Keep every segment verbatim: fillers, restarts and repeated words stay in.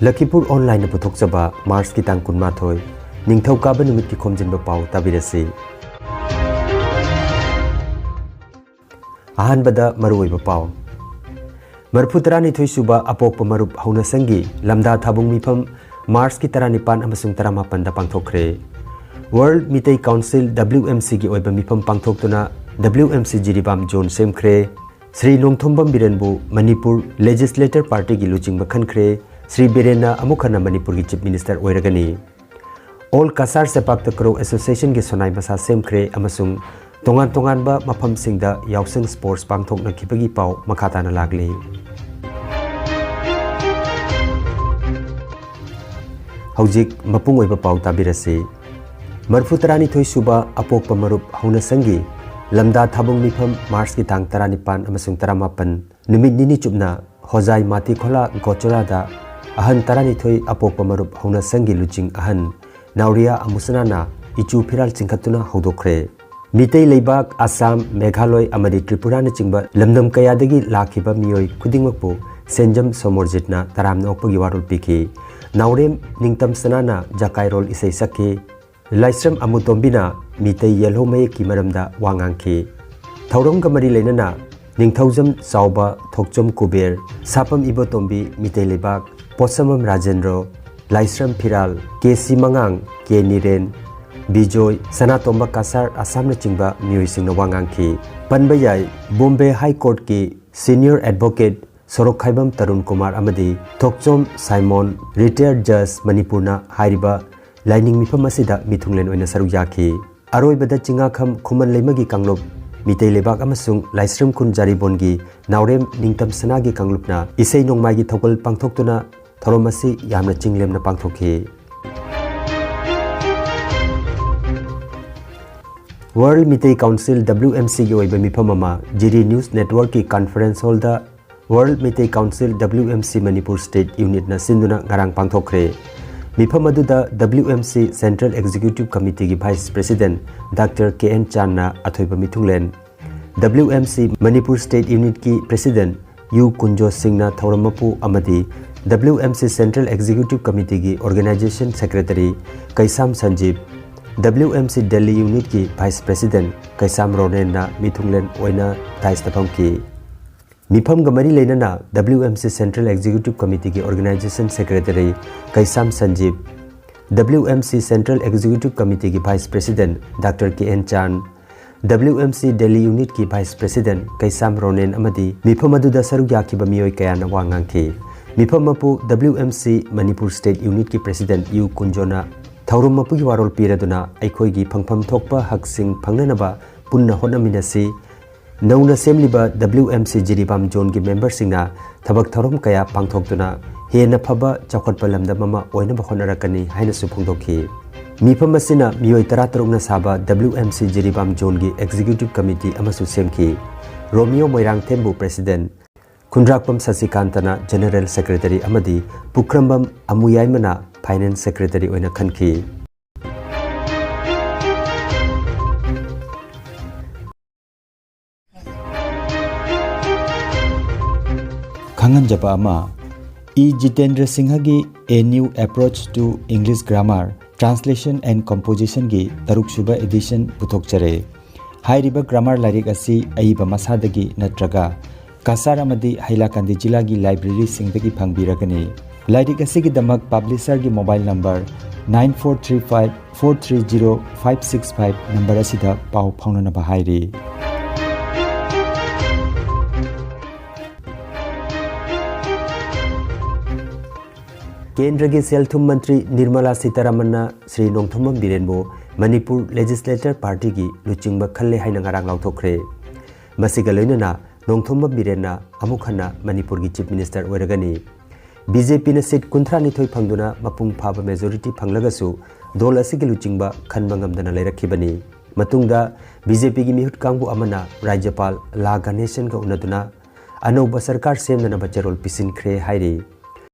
ꯂꯈꯤꯄꯨꯔ ꯑꯣꯟꯂꯥꯏꯟꯅ ꯄꯨꯊꯣꯛꯆꯕ ꯃꯥꯔꯆꯀꯤ ꯇꯥꯡ ꯀꯨꯟꯃꯥꯊꯣꯏ, ꯅꯤꯡꯊꯧꯀꯥꯕ ꯅꯨꯃꯤꯠꯀꯤ ꯈꯣꯝꯖꯤꯟꯕ ꯄꯥꯎ ꯇꯥꯕꯤꯔꯁꯤ꯫ ꯑꯍꯥꯟꯕꯗ ꯃꯔꯨꯑꯣꯏꯕ ꯄꯥꯎ꯫ ꯃꯔꯤꯐꯨ ꯇꯔꯥꯅꯤꯊꯣꯏ ꯁꯨꯕ ꯑꯄꯣꯛꯄ ꯃꯔꯨꯞ ꯍꯧꯅꯁꯪꯒꯤ ꯂꯝꯗꯥ ꯊꯥꯕꯨꯡ ꯃꯤꯐꯝ ꯃꯥꯔꯆꯀꯤ ꯇꯔꯥꯅꯤꯄꯥꯟ ꯑꯃꯁꯨꯡ ꯇꯔꯥꯃꯥꯄꯟꯗ ꯄꯥꯡꯊꯣꯛꯈ꯭ꯔꯦ꯫ ꯋꯥꯔꯜ Meetei council, W M C, ꯒꯤ ꯑꯣꯏꯕ ꯃꯤꯐꯝ ꯄꯥꯡꯊꯣꯛꯇꯨꯅ W M C ꯖꯤꯔꯤꯕꯥꯝ ꯖꯣꯟ ꯁꯦꯝꯈ꯭ꯔꯦ꯫ ꯁ꯭ꯔꯤ ꯅꯣꯡꯊꯣꯝꯕꯝ ꯕꯤꯔꯦꯟꯕꯨ ꯃꯅꯤꯄꯨꯔ ꯂꯦꯖꯤꯁꯂꯦꯇꯔ ꯄꯥꯔꯇꯤꯒꯤ ꯂꯨꯆꯤꯡꯕ ꯈꯟꯈ꯭ꯔꯦ꯫ ꯁ꯭ꯔꯤ ꯕꯤꯔꯦꯟꯅ ꯑꯃꯨꯛ ꯍꯟꯅ ꯃꯅꯤꯄꯨꯔꯒꯤ ꯆꯤꯐ ꯃꯤꯅꯤꯁꯇꯔ ꯑꯣꯏꯔꯒꯅꯤ꯫ ꯑꯣꯜ ꯀꯁꯥꯔ ꯁꯦꯄꯥꯛ ꯇꯀ꯭ꯔꯣ ꯑꯦꯁꯣꯁꯤꯌꯦꯁꯟꯒꯤ ꯁꯣꯅꯥꯏ ꯃꯁꯥ ꯁꯦꯝꯈ꯭ꯔꯦ ꯑꯃꯁꯨꯡ ꯇꯣꯉꯥꯟ ꯇꯣꯉꯥꯟꯕ ꯃꯐꯝꯁꯤꯡꯗ ꯌꯥꯎꯁꯪ ꯁ꯭ꯄꯣꯔꯠꯁ ꯄꯥꯡꯊꯣꯛꯅꯈꯤꯕꯒꯤ ꯄꯥꯎ ꯃꯈꯥ ꯇꯥꯅ ꯂꯥꯛꯂꯤ꯫ ꯍꯧꯖꯤꯛ ꯃꯄꯨꯡ ꯑꯣꯏꯕ ꯄꯥꯎ ꯇꯥꯕꯤꯔꯁꯤ꯫ ꯃꯔꯤꯐꯨ ꯇꯔꯥꯅꯤꯊꯣꯏ ꯁꯨꯕ ꯑꯄꯣꯛꯄ ꯃꯔꯨꯞ ꯍꯧꯅꯁꯪꯒꯤ ꯂꯝꯗꯥ ꯊꯥꯕꯨꯡ ꯃꯤꯐꯝ ꯃꯥꯔꯆꯀꯤ ꯇꯥꯡ ꯇꯔꯥꯅꯤꯄꯥꯟ ꯑꯃꯁꯨꯡ ꯇꯔꯥꯃꯥꯄꯟ ꯅꯨꯃꯤꯠ ꯅꯤꯅꯤ ꯆꯨꯞꯅ ꯍꯣꯖꯥꯏ ꯃꯥꯇꯤꯈꯣꯂꯥ ꯒꯣꯆꯣꯔꯥꯗ ꯑꯍꯟ ꯇꯔꯥꯅꯤꯊꯣꯏ ꯑꯄꯣꯛꯄ ꯃꯔꯨꯞ ꯍꯧꯅꯁꯪꯒꯤ ꯂꯨꯆꯤꯡ ꯑꯍꯟ ꯅꯥꯎꯔꯤꯌꯥ ꯑꯃꯨꯁꯅꯥꯅ ꯏꯆꯨ ꯐꯤꯔꯥꯜ ꯆꯤꯡꯈꯠꯇꯨꯅ ꯍꯧꯗꯣꯛꯈ꯭ꯔꯦ꯫ ꯃꯤꯇꯩ ꯂꯩꯕꯥꯛ ꯑꯁꯥꯝ, ꯃꯦꯘꯥꯂꯣꯏ ꯑꯃꯗꯤ ꯇ꯭ꯔꯤꯄꯨꯔꯥꯅꯆꯤꯡꯕ ꯂꯝꯗꯝ ꯀꯌꯥꯗꯒꯤ ꯂꯥꯛꯈꯤꯕ ꯃꯤꯑꯣꯏ ꯈꯨꯗꯤꯡꯃꯛꯄꯨ ꯁꯦꯟꯖꯝ ꯁꯣꯃꯣꯔꯖꯤꯠꯅ ꯇꯔꯥꯝꯅ ꯑꯣꯛꯄꯒꯤ ꯋꯥꯔꯣꯜ ꯄꯤꯈꯤ꯫ ꯅꯥꯎꯔꯦꯝ ꯅꯤꯡꯇꯝ ꯁꯅꯥꯅ ꯖꯀꯥꯏꯔꯣꯜ ꯏꯁꯩ ꯁꯛꯈꯤ꯫ ꯂꯥꯏꯁ꯭ꯔꯝ ꯑꯃꯨꯇꯣꯝꯕꯤꯅ ꯃꯤꯇꯩ ꯌꯦꯜꯍꯧ ꯃꯌꯦꯛꯀꯤ ꯃꯔꯝꯗ ꯋꯥ ꯉꯥꯡꯈꯤ꯫ ꯊꯧꯔꯝꯒ ꯃꯔꯤ ꯂꯩꯅꯅ ꯅꯤꯡꯊꯧꯖꯝ ꯆꯥꯎꯕ, ꯊꯣꯛꯆꯣꯝ ꯀꯨꯕꯦꯔ, ꯁꯥꯄꯝ ꯏꯕꯣꯇꯣꯝꯕꯤ, ꯃꯤꯇꯩ ꯂꯩꯕꯥꯛ, ꯄꯣꯠꯁꯝꯕꯝ ꯔꯥꯖꯦꯟꯗ꯭ꯔꯣ, ꯂꯥꯏꯁ꯭ꯔꯝ ꯐꯤꯔꯥꯜ, ꯀꯦ ꯁꯤ ꯃꯉꯥꯡ, ꯀꯦ ꯅꯤꯔꯦꯟ, ꯕꯤꯖꯣꯏ, ꯁꯅꯥꯇꯣꯝꯕ ꯀꯁꯥꯔ ꯑꯁꯥꯝꯅꯆꯤꯡꯕ ꯃꯤꯑꯣꯏꯁꯤꯡꯅ ꯋꯥ ꯉꯥꯡꯈꯤ꯫ ꯄꯟꯕ ꯌꯥꯏ, ꯕꯣꯝꯕꯦ ꯍꯥꯏ ꯀꯣꯔꯠꯀꯤ ꯁꯤꯅꯤꯌꯔ ꯑꯦꯗꯚꯣꯀꯦꯠ ꯁꯣꯔꯣꯛꯈꯥꯏꯕꯝ ꯇꯔꯨꯟ ꯀꯨꯃꯥꯔ ꯑꯃꯗꯤ ꯊꯣꯛꯆꯣꯝ ꯁꯥꯏꯃꯣꯟ, ꯔꯤꯇꯥꯌꯔ ꯖꯖ, ꯃꯅꯤꯄꯨꯔꯅ ꯍꯥꯏꯔꯤꯕ ꯂꯥꯏꯅꯤꯡ ꯃꯤꯐꯝ ꯑꯁꯤꯗ ꯃꯤꯊꯨꯡꯂꯦꯟ ꯑꯣꯏꯅ ꯁꯔꯨꯛ ꯌꯥꯈꯤ꯫ ꯑꯔꯣꯏꯕꯗ ꯆꯤꯡꯉꯥꯈꯝ ꯈꯨꯃꯟ ꯂꯩꯃꯒꯤ ꯀꯥꯡꯂꯨꯞ, ꯃꯤꯇꯩ ꯂꯩꯕꯥꯛ ꯑꯃꯁꯨꯡ ꯂꯥꯏꯁ꯭ꯔꯝ ꯈꯨꯟ ꯖꯥꯔꯤꯕꯣꯟꯒꯤ ꯅꯥꯎꯔꯦꯝ ꯅꯤꯡꯇꯝ ꯁꯅꯥꯒꯤ ꯀꯥꯡꯂꯨꯞꯅ ꯏꯁꯩ ꯅꯣꯡꯃꯥꯏꯒꯤ ꯊꯧꯒꯜ ꯄꯥꯡꯊꯣꯛꯇꯨꯅ ꯊꯧꯔꯝ ꯑꯁꯤ ꯌꯥꯝꯅ ꯆꯤꯡꯂꯦꯝꯅ ꯄꯥꯡꯊꯣꯛꯈꯤ꯫ ꯋꯥꯔꯜ Meetei council, W M C, ꯒꯤ ꯑꯣꯏꯕ ꯃꯤꯐꯝ ꯑꯃ ꯖꯤꯔꯤ ꯅ꯭ꯌꯨꯁ ꯅꯦꯠꯋꯥꯔꯛꯀꯤ ꯀꯟꯐꯔꯦꯟꯁ ꯍꯣꯜꯗ ꯋꯥꯔꯜ Meetei council, W M C, Manipur state ꯌꯨꯅꯤꯠꯅ ꯁꯤꯟꯗꯨꯅ ꯉꯔꯥꯡ ꯄꯥꯡꯊꯣꯛꯈ꯭ꯔꯦ꯫ ꯃꯤꯐꯝ ꯑꯗꯨꯗ W M C central executive ꯀꯃꯤꯇꯤꯒꯤ vice president doctor K N ꯆꯥꯟꯅ ꯑꯊꯣꯏꯕ ꯃꯤꯊꯨꯡꯂꯦꯟ, W M C Manipur state ꯌꯨꯅꯤꯠꯀꯤ ꯄ꯭ꯔꯦꯁꯤꯗꯦꯟꯠ ꯌꯨ ꯀꯨꯟꯖꯣ ꯁꯤꯡꯅ ꯊꯧꯔꯝ ꯃꯄꯨ ꯑꯃꯗꯤ WMC Central Executive Committeeꯒꯤ Organization Secretary Keisam Sanjip, WMC Delhi Unitꯀꯤ Vice President ꯀꯩꯁꯥꯝ ꯔꯣꯅꯦꯟꯅ ꯃꯤꯊꯨꯡꯂꯦꯟ ꯑꯣꯏꯅ dais ꯇ ꯐꯝꯈꯤ꯫ ꯃꯤꯐꯝꯒ ꯃꯔꯤ ꯂꯩꯅꯅ WMC Central Executive Committeeꯒꯤ Organization Secretary Keisam Sanjip, WMC Central Executive Committeeꯒꯤ Vice President Doctor K N Chan, WMC Delhi Unitꯀꯤ Vice President ꯀꯩꯁꯥꯝ ꯔꯣꯅꯦꯟ ꯑꯃꯗꯤ ꯃꯤꯐꯝ ꯑꯗꯨꯗ ꯁꯔꯨꯛ ꯌꯥꯈꯤꯕ ꯃꯤꯑꯣꯏ ꯀꯌꯥꯅ ꯋꯥ ꯉꯥꯡꯈꯤ꯫ ꯃꯤꯐꯝ ꯃꯄꯨ WMC Manipur State Unitꯀꯤ President ꯌꯨ ꯀꯨꯟꯖꯣꯅ ꯊꯧꯔꯝ ꯃꯄꯨꯒꯤ ꯋꯥꯔꯣꯜ ꯄꯤꯔꯗꯨꯅ ꯑꯩꯈꯣꯏꯒꯤ ꯐꯪꯐꯝ ꯊꯣꯛꯄ ꯍꯛꯁꯤꯡ ꯐꯪꯅꯅꯕ ꯄꯨꯟꯅ ꯍꯣꯠꯅꯃꯤꯟꯅꯁꯤ, ꯅꯧꯅ ꯁꯦꯝꯂꯤꯕ WMC ꯖꯤꯔꯤꯕꯥꯝ Zoneꯒꯤ memberꯁꯤꯡꯅ ꯊꯕꯛ ꯊꯧꯔꯝ ꯀꯌꯥ ꯄꯥꯡꯊꯣꯛꯇꯨꯅ ꯍꯦꯟꯅ ꯐꯕ ꯆꯥꯎꯈꯠꯄ ꯂꯝꯗꯝ ꯑꯃ ꯑꯣꯏꯅꯕ ꯍꯣꯠꯅꯔꯛꯀꯅꯤ ꯍꯥꯏꯅꯁꯨ ꯐꯣꯡꯗꯣꯛꯈꯤ꯫ ꯃꯤꯐꯝ ꯑꯁꯤꯅ ꯃꯤꯑꯣꯏ ꯇꯔꯥꯇꯔꯨꯛꯅ ꯁꯥꯕ WMC ꯖꯤꯔꯤꯕꯥꯝ Zoneꯒꯤ Executive Committee ꯑꯃꯁꯨ ꯁꯦꯝꯈꯤ꯫ ꯔꯣꯃꯤꯌꯣ ꯃꯣꯏꯔꯥꯡꯊꯦꯝꯕꯨ President, ꯈꯨꯟꯗ꯭ꯔꯥꯛꯄꯝ ꯁꯁꯤꯀꯥꯟꯇꯅ General Secretary ꯑꯃꯗꯤ ꯄꯨꯈ꯭ꯔꯝꯕꯝ ꯑꯃꯨꯌꯥꯏꯃꯅ Finance Secretary ꯑꯣꯏꯅ ꯈꯟꯈꯤ꯫ ꯈꯪꯍꯟꯖꯕ ꯑꯃ, ꯏ ꯖꯤꯇꯦꯟꯗ꯭ꯔ ꯁꯤꯡꯍꯒꯤ A New Approach to English Grammar, Translation and Compositionꯒꯤ ꯇꯔꯨꯛꯁꯨꯕ edition ꯄꯨꯊꯣꯛꯆꯔꯦ꯫ ꯍꯥꯏꯔꯤꯕ grammar ꯂꯥꯏꯔꯤꯛ ꯑꯁꯤ ꯑꯏꯕ ꯃꯁꯥꯗꯒꯤ ꯅꯠꯇ꯭ꯔꯒ ꯀꯁꯥꯔ ꯑꯃꯗꯤ ꯍꯩꯂꯥꯀꯟꯗꯤ ꯖꯤꯂꯥꯒꯤ libraryꯁꯤꯡꯗꯒꯤ ꯐꯪꯕꯤꯔꯒꯅꯤ꯫ ꯂꯥꯏꯔꯤꯛ ꯑꯁꯤꯒꯤꯗꯃꯛ publisherꯒꯤ mobile number nine four three five four three zero five six five number ꯑꯁꯤꯗ ꯄꯥꯎ ꯐꯥꯎꯅꯅꯕ ꯍꯥꯏꯔꯤ꯫ ꯀꯦꯟꯗ꯭ꯔꯒꯤ ꯁꯦꯜ ꯊꯨꯝ ꯃꯟꯇ꯭ꯔꯤ ꯅꯤꯔꯃꯂꯥ ꯁꯤꯇꯥꯔꯥꯃꯟꯅ ꯁ꯭ꯔꯤ ꯅꯣꯡꯊꯣꯝꯕꯝ ꯕꯤꯔꯦꯟꯕꯨ ꯃꯅꯤꯄꯨꯔ Legislator Partyꯒꯤ ꯂꯨꯆꯤꯡꯕ ꯈꯜꯂꯦ ꯍꯥꯏꯅ ꯉꯔꯥꯡ ꯂꯥꯎꯊꯣꯛꯈ꯭ꯔꯦ꯫ ꯃꯁꯤꯒ ꯂꯣꯏꯅꯅ ꯅꯣꯡꯊꯣꯝꯕꯝ ꯕꯤꯔꯦꯟꯅ ꯑꯃꯨꯛ ꯍꯟꯅ ꯃꯅꯤꯄꯨꯔꯒꯤ Chief Minister ꯑꯣꯏꯔꯒꯅꯤ꯫ BJPꯅ seat ꯀꯨꯟꯊ꯭ꯔꯥ ꯅꯤꯊꯣꯏ ꯐꯪꯗꯨꯅ ꯃꯄꯨꯡ ꯐꯥꯕ majority ꯐꯪꯂꯒꯁꯨ ꯗꯣꯜ ꯑꯁꯤꯒꯤ ꯂꯨꯆꯤꯡꯕ ꯈꯟꯕ ꯉꯝꯗꯅ ꯂꯩꯔꯛꯈꯤꯕꯅꯤ꯫ ꯃꯇꯨꯡꯗ BJPꯒꯤ ꯃꯤꯍꯨꯠ ꯀꯥꯡꯕꯨ ꯑꯃꯅ ꯔꯥꯖ꯭ꯌꯄꯥꯜ ꯂꯥ ꯒꯅꯦꯁꯟꯒ ꯎꯅꯗꯨꯅ ꯑꯅꯧꯕ ꯁꯔꯀꯥꯔ ꯁꯦꯝꯅꯅꯕ ꯆꯦꯔꯣꯜ ꯄꯤꯁꯤꯟꯈ꯭ꯔꯦ ꯍꯥꯏꯔꯤ꯫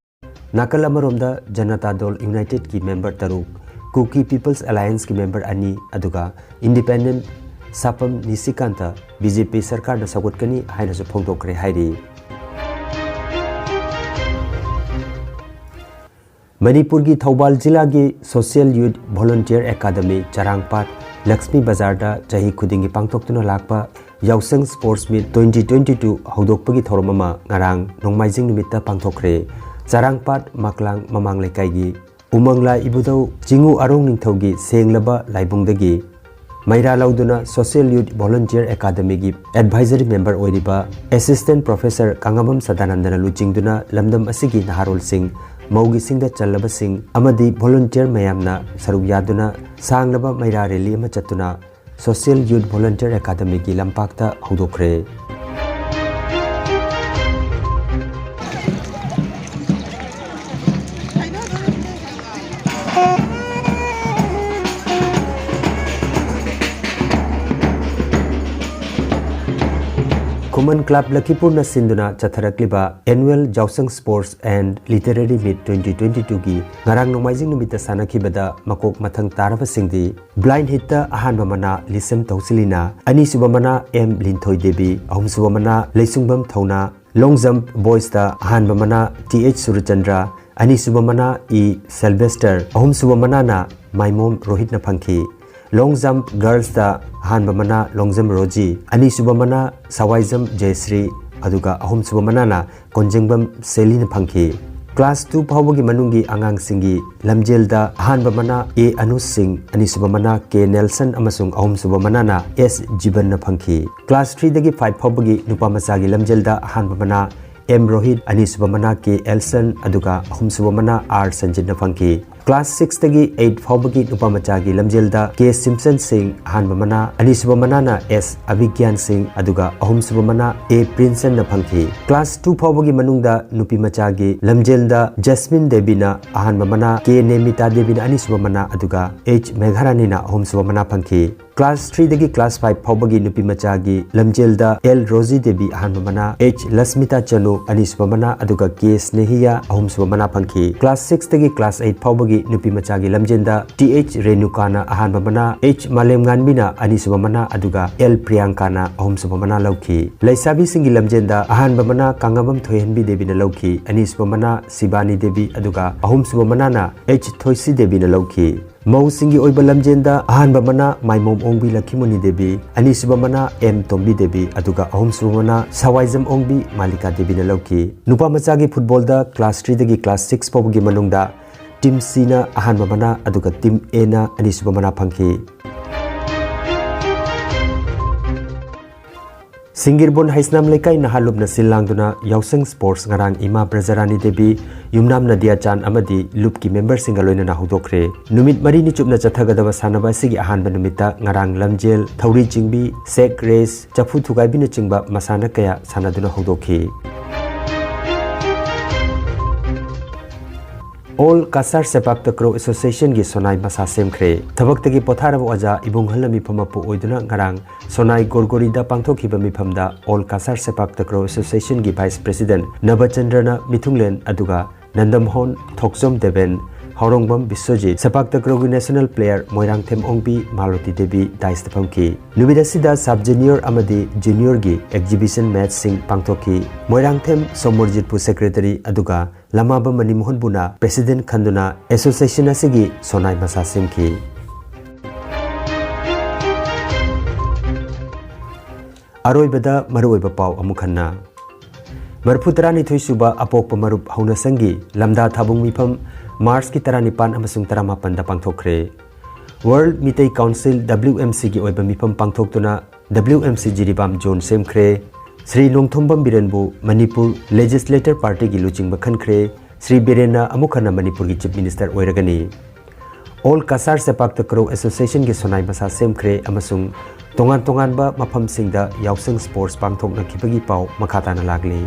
ꯅꯥꯀꯜ ꯑꯃꯔꯣꯝꯗ ꯖꯅꯇꯥ ꯗꯜ ꯌꯨꯅꯥꯏꯇꯦꯗꯀꯤ member ꯇꯔꯨꯛ, Kuki People's Allianceꯀꯤ member ꯑꯅꯤ, ꯑꯗꯨꯒ independent ꯁꯥꯄꯝ ꯅꯤꯁꯤꯀꯥꯟꯇ BJP ꯁꯔꯀꯥꯔꯗ ꯁꯧꯒꯠꯀꯅꯤ ꯍꯥꯏꯅꯁꯨ ꯐꯣꯡꯗꯣꯛꯈ꯭ꯔꯦ ꯍꯥꯏꯔꯤ꯫ ꯃꯅꯤꯄꯨꯔꯒꯤ ꯊꯧꯕꯥꯜ ꯖꯤꯂꯥꯒꯤ Social Youth Volunteer Academy ꯆꯔꯥꯡꯄꯥꯠ ꯂꯛꯁꯃꯤ ꯕꯖꯥꯔꯗ ꯆꯍꯤ ꯈꯨꯗꯤꯡꯒꯤ ꯄꯥꯡꯊꯣꯛꯇꯨꯅ ꯂꯥꯛꯄ ꯌꯥꯎꯁꯪ Sports Meet twenty twenty-two ꯍꯧꯗꯣꯛꯄꯒꯤ ꯊꯧꯔꯝ ꯑꯃ ꯉꯔꯥꯡ ꯅꯣꯡꯃꯥꯏꯖꯤꯡ ꯅꯨꯃꯤꯠꯇ ꯄꯥꯡꯊꯣꯛꯈ꯭ꯔꯦ꯫ ꯆꯔꯥꯡꯄꯥꯠ ꯃꯥꯛꯂꯥꯡ ꯃꯃꯥꯡ ꯂꯩꯀꯥꯏꯒꯤ ꯎꯃꯪꯂꯥ ꯏꯕꯨꯙꯧ ꯆꯤꯉꯨ ꯑꯔꯣꯡ ꯅꯤꯡꯊꯧꯒꯤ ꯁꯦꯡꯂꯕ ꯂꯥꯏꯕꯨꯡꯗꯒꯤ ꯃꯩꯔꯥ ꯂꯧꯗꯨꯅ Social Youth Volunteer Academyꯒꯤ Advisory Member ꯑꯣꯏꯔꯤꯕ Assistant Professor ꯀꯪꯉꯥꯕꯝ ꯁꯗꯥꯅꯟꯗꯅ ꯂꯨꯆꯤꯡꯗꯨꯅ ꯂꯝꯗꯝ ꯑꯁꯤꯒꯤ ꯅꯍꯥꯔꯣꯜꯁꯤꯡ, ꯃꯧꯒꯤꯁꯤꯡꯗ ꯆꯜꯂꯕꯁꯤꯡ ꯑꯃꯗꯤ volunteer ꯃꯌꯥꯝꯅ ꯁꯔꯨꯛ ꯌꯥꯗꯨꯅ ꯁꯥꯡꯂꯕ ꯃꯩꯔꯥ rally ꯑꯃ ꯆꯠꯇꯨꯅ Social Youth Volunteer Academyꯒꯤ ꯂꯝꯄꯥꯛꯇ ꯍꯧꯗꯣꯛꯈ꯭ꯔꯦ꯫ ꯈꯨꯃꯟ Club ꯂꯈꯤꯄꯨꯔꯅ ꯁꯤꯟꯗꯨꯅ ꯆꯠꯊꯔꯛꯂꯤꯕ Annual ꯌꯥꯎꯁꯪ Sports and Literary Meet twenty twenty-twoꯒꯤ ꯉꯔꯥꯡ ꯅꯣꯡꯃꯥꯏꯖꯤꯡ ꯅꯨꯃꯤꯠꯇ ꯁꯥꯟꯅꯈꯤꯕꯗ ꯃꯀꯣꯛ ꯃꯊꯪ ꯇꯥꯔꯕꯁꯤꯡꯗꯤ Blind Hitꯇ ꯑꯍꯥꯟꯕ ꯃꯅꯥ ꯂꯤꯁꯦꯝ ꯇꯧꯁꯤꯂꯤꯅ, ꯑꯅꯤꯁꯨꯕ ꯃꯅꯥ ꯑꯦꯝ ꯂꯤꯟꯊꯣꯏ ꯗꯦꯕꯤ, ꯑꯍꯨꯝꯁꯨꯕ ꯃꯅꯥ ꯂꯩꯁꯨꯡꯕꯝ ꯊꯧꯅꯥ, Long Jump Boysꯇ ꯑꯍꯥꯟꯕ ꯃꯅꯥ ꯇꯤ ꯑꯩꯆ ꯁꯨꯔꯆꯟꯗ꯭ꯔ, ꯑꯅꯤꯁꯨꯕ ꯃꯅꯥ ꯏ ꯁꯦꯜꯕꯦꯁꯇꯔ, ꯑꯍꯨꯝꯁꯨꯕ ꯃꯅꯥꯅ ꯃꯥꯏꯃꯣꯝ ꯔꯣꯍꯤꯠꯅ ꯐꯪꯈꯤ꯫ Long Jump Girlsꯇ ꯑꯍꯥꯟꯕ ꯃꯅꯥ ꯂꯣꯡꯖꯝ ꯔꯣꯖꯤ, ꯑꯅꯤꯁꯨꯕ ꯃꯅꯥ ꯁꯋꯥꯏꯖꯝ ꯖꯌꯁ꯭ꯔꯤ, ꯑꯗꯨꯒ ꯑꯍꯨꯝꯁꯨꯕ ꯃꯅꯥꯅ ꯀꯣꯟꯖꯦꯡꯕꯝ ꯁꯦꯂꯤꯅ ꯐꯪꯈꯤ꯫ Class two ꯐꯥꯎꯕꯒꯤ ꯃꯅꯨꯡꯒꯤ ꯑꯉꯥꯡꯁꯤꯡꯒꯤ ꯂꯝꯖꯦꯜꯗ ꯑꯍꯥꯟꯕ ꯃꯅꯥ ꯑꯦ ꯑꯅꯨꯖ ꯁꯤꯡ, ꯑꯅꯤꯁꯨꯕ ꯃꯅꯥ ꯀꯦ ꯅꯦꯜꯁꯟ ꯑꯃꯁꯨꯡ ꯑꯍꯨꯝꯁꯨꯕ ꯃꯅꯥꯅ ꯑꯦꯁ ꯖꯤꯕꯟꯅ ꯐꯪꯈꯤ꯫ Class threeꯗꯒꯤ five ꯐꯥꯎꯕꯒꯤ ꯅꯨꯄꯥ ꯃꯆꯥꯒꯤ ꯂꯝꯖꯦꯜꯗ ꯑꯍꯥꯟꯕ ꯃꯅꯥ ꯑꯦꯝ ꯔꯣꯍꯤꯠ, ꯑꯅꯤꯁꯨꯕ ꯃꯅꯥ ꯀꯦ ꯑꯦꯜꯁꯟ, ꯑꯗꯨꯒ ꯑꯍꯨꯝꯁꯨꯕ ꯃꯅꯥ ꯑꯥꯔ ꯁꯟꯖꯤꯠꯅ ꯐꯪꯈꯤ꯫ Class sixꯇꯒꯤ eight ꯐꯥꯎꯕꯒꯤ ꯅꯨꯄꯥ ꯃꯆꯥꯒꯤ ꯂꯝꯖꯦꯜꯗ ꯀꯦ ꯁꯤꯝꯁꯟ ꯁꯤꯡ ꯑꯍꯥꯟꯕ ꯃꯅꯥ, ꯑꯅꯤꯁꯨꯕ ꯃꯅꯥꯅ ꯑꯦꯁ ꯑꯚꯤꯒ꯭ꯌꯥꯟ ꯁꯤꯡ, ꯑꯗꯨꯒ ꯑꯍꯨꯝꯁꯨꯕ ꯃꯅꯥ ꯑꯦ ꯄ꯭ꯔꯤꯟꯁꯟꯅ ꯐꯪꯈꯤ꯫ Class two ꯐꯥꯎꯕꯒꯤ ꯃꯅꯨꯡꯗ ꯅꯨꯄꯤ ꯃꯆꯥꯒꯤ ꯂꯝꯖꯦꯜꯗ ꯖꯁꯃꯤꯟ ꯗꯦꯕꯤꯅ ꯑꯍꯥꯟꯕ ꯃꯅꯥ, ꯀꯦ ꯅꯦꯃꯤꯇꯥ ꯗꯦꯕꯤꯅ ꯑꯅꯤꯁꯨꯕ ꯃꯅꯥ, ꯑꯗꯨꯒ ꯑꯩꯆ ꯃꯦꯘꯥꯔꯥꯅꯤꯅ ꯑꯍꯨꯝꯁꯨꯕ ꯃꯅꯥ ꯐꯪꯈꯤ꯫ Class three ꯗꯒꯤ class five ꯐꯥꯎꯕꯒꯤ ꯅꯨꯄꯤ ꯃꯆꯥꯒꯤ ꯂꯝꯖꯦꯜꯗ L ꯔꯣꯖꯤ ꯗꯦꯕꯤ ꯑꯍꯥꯟꯕ ꯃꯅꯥ, H ꯂꯁꯃꯤꯇꯥ ꯆꯅꯨ ꯑꯅꯤꯁꯨꯕ ꯃꯅꯥ, ꯑꯗꯨꯒ K ꯁ꯭ꯅꯦꯍꯤꯌꯥ ꯑꯍꯨꯝꯁꯨꯕ ꯃꯅꯥ ꯐꯪꯈꯤ꯫ Class six ꯇꯒꯤ class eight ꯐꯥꯎꯕꯒꯤ ꯅꯨꯄꯤ ꯃꯆꯥꯒꯤ ꯂꯝꯖꯦꯜꯗ T H ꯔꯦꯅꯨꯀꯥꯅ ꯑꯍꯥꯟꯕ ꯃꯅꯥ, H ꯃꯥꯂꯦꯝꯉꯥꯟꯕꯤꯅ ꯑꯅꯤꯁꯨꯕ ꯃꯅꯥ, ꯑꯗꯨꯒ L ꯄ꯭ꯔꯤꯌꯥꯡꯀꯥꯅ ꯑꯍꯨꯝꯁꯨꯕ ꯃꯅꯥ ꯂꯧꯈꯤ꯫ ꯂꯩꯁꯥꯕꯤꯁꯤꯡꯒꯤ ꯂꯝꯖꯦꯜꯗ ꯑꯍꯥꯟꯕ ꯃꯅꯥ ꯀꯥꯉꯕꯝ ꯊꯣꯏꯍꯟꯕꯤ ꯗꯦꯕꯤꯅ ꯂꯧꯈꯤ, ꯑꯅꯤꯁꯨꯕ ꯃꯅꯥ ꯁꯤꯕꯥꯅꯤ ꯗꯦꯕꯤ, ꯑꯗꯨꯒ ꯑꯍꯨꯝꯁꯨꯕ ꯃꯅꯥꯅ H ꯊꯣꯏꯁꯤ ꯗꯦꯕꯤꯅ ꯂꯧꯈꯤ꯫ ꯃꯧꯁꯤꯡꯒꯤ ꯑꯣꯏꯕ ꯂꯝꯖꯦꯜꯗ ꯑꯍꯥꯟꯕ ꯃꯅꯥ ꯃꯥꯏꯃꯣꯝ ꯑꯣꯡꯕꯤ ꯂꯛꯈꯤꯃꯨꯅꯤ ꯗꯦꯕꯤ, ꯑꯅꯤꯁꯨꯕ ꯃꯅꯥ M ꯇꯣꯝꯕꯤ ꯗꯦꯕꯤ, ꯑꯗꯨꯒ ꯑꯍꯨꯝꯁꯨꯕ ꯃꯅꯥ ꯁꯋꯥꯏꯖꯝ ꯑꯣꯡꯕꯤ ꯃꯥꯂꯤꯀꯥ ꯗꯦꯕꯤꯅ ꯂꯧꯈꯤ꯫ ꯅꯨꯄꯥ ꯃꯆꯥꯒꯤ ꯐꯨꯠꯕꯣꯜꯗ class three ꯗꯒꯤ class six ꯐꯥꯎꯕꯒꯤ ꯃꯅꯨꯡꯗ Team C ꯅ ꯑꯍꯥꯟꯕ ꯃꯅꯥ, ꯑꯗꯨꯒ Team A ꯅ ꯑꯅꯤꯁꯨꯕ ꯃꯅꯥ ꯐꯪꯈꯤ꯫ ꯁꯤꯡꯒꯤꯔꯕꯣꯟ ꯍꯩꯁꯅꯥꯝ ꯂꯩꯀꯥꯏ ꯅꯍꯥ ꯂꯨꯞꯅ ꯁꯤꯜ ꯂꯥꯡꯗꯨꯅ ꯌꯥꯎꯁꯪ Sports ꯉꯔꯥꯡ ꯏꯃꯥ ꯕ꯭ꯔꯖꯔꯥꯅꯤ ꯗꯦꯕꯤ, ꯌꯨꯝꯅꯥꯝ ꯅꯗꯤꯌꯥ ꯆꯥꯟ ꯑꯃꯗꯤ ꯂꯨꯞꯀꯤ member ꯁꯤꯡꯒ ꯂꯣꯏꯅꯅ ꯍꯧꯗꯣꯛꯈ꯭ꯔꯦ꯫ ꯅꯨꯃꯤꯠ ꯃꯔꯤꯅꯤ ꯆꯨꯞꯅ ꯆꯠꯊꯒꯗꯕ ꯁꯥꯟꯅꯕ ꯑꯁꯤꯒꯤ ꯑꯍꯥꯟꯕ ꯅꯨꯃꯤꯠꯇ ꯉꯔꯥꯡ ꯂꯝꯖꯦꯜ, ꯊꯧꯔꯤ ꯆꯤꯡꯕꯤ, sack race, ꯆꯐꯨ ꯊꯨꯒꯥꯏꯕꯤꯅꯆꯤꯡꯕ ꯃꯁꯥꯟꯅ ꯀꯌꯥ ꯁꯥꯟꯅꯗꯨꯅ ꯍꯧꯗꯣꯛꯈꯤ꯫ All Cachar Sepak Takraw Association ꯒꯤ ꯁꯣꯅꯥꯏ ꯃꯁꯥ ꯁꯦꯝꯈ꯭ꯔꯦ꯫ ꯊꯕꯛꯇꯒꯤ ꯄꯣꯊꯥꯔꯕ ꯑꯣꯖꯥ ꯏꯕꯨꯡꯍꯜꯅ ꯃꯤꯐꯝ ꯃꯄꯨ ꯑꯣꯏꯗꯨꯅ ꯉꯔꯥꯡ ꯁꯣꯅꯥꯏ ꯒꯣꯔꯒꯣꯔꯤꯗ ꯄꯥꯡꯊꯣꯛꯈꯤꯕ ꯃꯤꯐꯝꯗ All Cachar Sepak Takraw Association ꯒꯤ Vice President ꯅꯕꯆꯟꯗ꯭ꯔꯅ ꯃꯤꯊꯨꯡꯂꯦꯟ, ꯑꯗꯨꯒ ꯅꯟꯗꯝꯍꯣꯟ ꯊꯣꯛꯆꯣꯝ ꯗꯦꯕꯦꯟ, ꯍꯥꯎꯔꯣꯡꯕꯝ ꯕꯤꯁ꯭ꯋꯖꯤꯠ, ꯁꯦꯄꯥꯛ ꯇꯀ꯭ꯔꯣꯒꯤ National Player ꯃꯣꯏꯔꯥꯡꯊꯦꯝ ꯑꯣꯡꯕꯤ ꯃꯥꯂꯣꯇꯤ ꯗꯦꯕꯤ dais ꯇ ꯐꯝꯈꯤ꯫ ꯅꯨꯃꯤꯠ ꯑꯁꯤꯗ Sub Junior ꯑꯃꯗꯤ Junior ꯒꯤ exhibition match ꯁꯤꯡ ꯄꯥꯡꯊꯣꯛꯈꯤ꯫ ꯃꯣꯏꯔꯥꯡꯊꯦꯝ ꯁꯣꯃꯣꯔꯖꯤꯠꯄꯨ Secretary ꯑꯗꯨꯒ ꯂꯃꯥꯕꯝ ꯃꯅꯤꯃꯣꯍꯟꯕꯨꯅ President ꯈꯟꯗꯨꯅ association ꯑꯁꯤꯒꯤ ꯁꯣꯅꯥꯏ ꯃꯁꯥ ꯁꯦꯝꯈꯤ꯫ ꯑꯔꯣꯏꯕꯗ ꯃꯔꯨꯑꯣꯏꯕ ꯄꯥꯎ ꯑꯃꯨꯛ ꯍꯟꯅ꯫ ꯃꯔꯤꯐꯨ ꯇꯔꯥꯅꯤꯊꯣꯏ ꯁꯨꯕ ꯑꯄꯣꯛꯄ ꯃꯔꯨꯞ ꯍꯧꯅꯁꯪꯒꯤ ꯂꯝꯗꯥ ꯊꯥꯕꯨꯡ ꯃꯤꯐꯝ March ꯀꯤ ꯇꯔꯥꯅꯤꯄꯥꯟ ꯑꯃꯁꯨꯡ ꯇꯔꯥꯃꯥꯄꯟꯗ ꯄꯥꯡꯊꯣꯛꯈ꯭ꯔꯦ꯫ World Meitei Council, W M C ꯒꯤ ꯑꯣꯏꯕ ꯃꯤꯐꯝ ꯄꯥꯡꯊꯣꯛꯇꯨꯅ W M C Jiribam zone ꯁꯦꯝꯈ꯭ꯔꯦ꯫ Shri Nongthombam ꯕꯤꯔꯦꯟꯕꯨ ꯃꯅꯤꯄꯨꯔ Legislator Party ꯒꯤ ꯂꯨꯆꯤꯡꯕ ꯈꯟꯈ꯭ꯔꯦ꯫ ꯁ꯭ꯔꯤ ꯕꯤꯔꯦꯟꯅ ꯑꯃꯨꯛ ꯍꯟꯅ ꯃꯅꯤꯄꯨꯔꯒꯤ Chief Minister ꯑꯣꯏꯔꯒꯅꯤ꯫ All Cachar Sepak Takraw Association ꯒꯤ ꯁꯣꯅꯥꯏ ꯃꯁꯥ ꯁꯦꯝꯈ꯭ꯔꯦ ꯑꯃꯁꯨꯡ ꯇꯣꯉꯥꯟ ꯇꯣꯉꯥꯟꯕ ꯃꯐꯝꯁꯤꯡꯗ ꯌꯥꯎꯁꯪ Sports ꯄꯥꯡꯊꯣꯛꯅꯈꯤꯕꯒꯤ ꯄꯥꯎ ꯃꯈꯥ ꯇꯥꯅ ꯂꯥꯛꯂꯤ꯫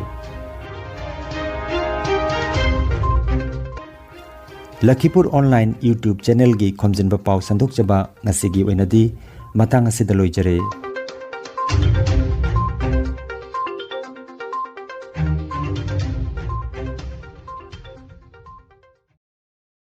ꯂꯈꯤꯄꯨꯔ Online YouTube channel ꯒꯤ ꯈꯣꯝꯖꯤꯟꯕ ꯄꯥꯎ ꯁꯟꯗꯣꯛꯆꯕ ꯉꯁꯤꯒꯤ ꯑꯣꯏꯅꯗꯤ ꯃꯇꯥꯡ ꯑꯁꯤꯗ ꯂꯣꯏꯖꯔꯦ꯫